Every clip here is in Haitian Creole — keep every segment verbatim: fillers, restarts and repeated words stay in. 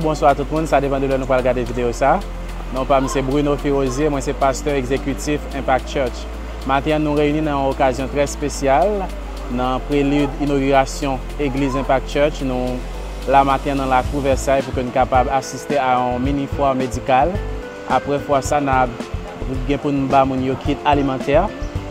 Bonswa tout moun, sa depann de lè nou pral gade videyo sa. Non pa m se Bruno Firosier, mwen se pastè egzekitif Impact Church. Maten an nou reyini nan yon okazyon trè espesyal nan prelid inogirasyon egliz Impact Church. Nou la maten an nan lakou Vèsay pou ke nou kapab asiste a yon mini fwa medikal. Apre fwa sa n ap gen pou n ba moun yo kit alimantè.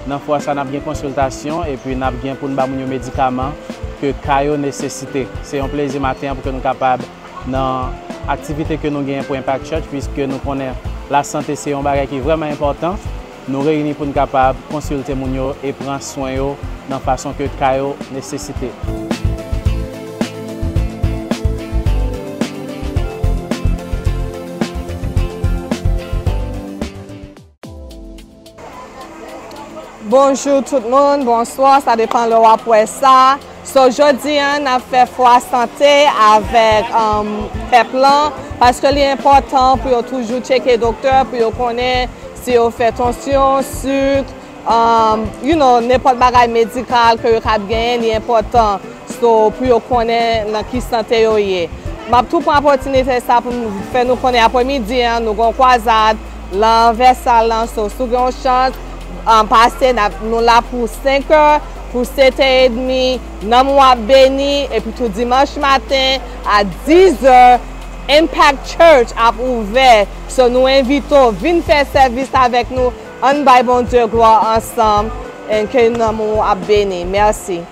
Nan fwa sa n ap gen konsiltasyon epi n ap gen pou n ba moun yo medikaman ke ka yo nesesite. Se yon plezi maten an pou ke nou kapab nan aktivite ke nou genyen pou Impact Church, piske nou konnen lasante se yon bagay ki vrèman enpòtan. Nou reyini pou n kapab konsilte moun yo e pran swen yo nan fason ke ka yo nesesite. Bonjou tout moun, bonswa, sa depann lè w ap wè sa. So, jodi a, n ap fè fwa sante avèk um, pèp lan, paske li enpòtan pou yo toujou tcheke doktè, pou yo konnen si yo fè tansyon, sik, um, you know, nenpòt bagay medikal ke yo ka ap genyen, li enpòtan. So, pou yo konnen nan ki sante yo ye. M ap tou pran opòtinite sa pou m fè nou konnen apremidi an, nou gen yon kwazad lan Vèsay lan. So, si w gen yon chans, um, pase, n ap, nou la pou senk è, pou sete edmi, nanm ou ap beni, epi tou dimanch maten, a diz è, Impact Church ap ouvè. So, nou envite w, vin fè sèvis avèk nou, ann bay Bondye glwa ansanm, and ke nanm ou ap beni. Mèsi.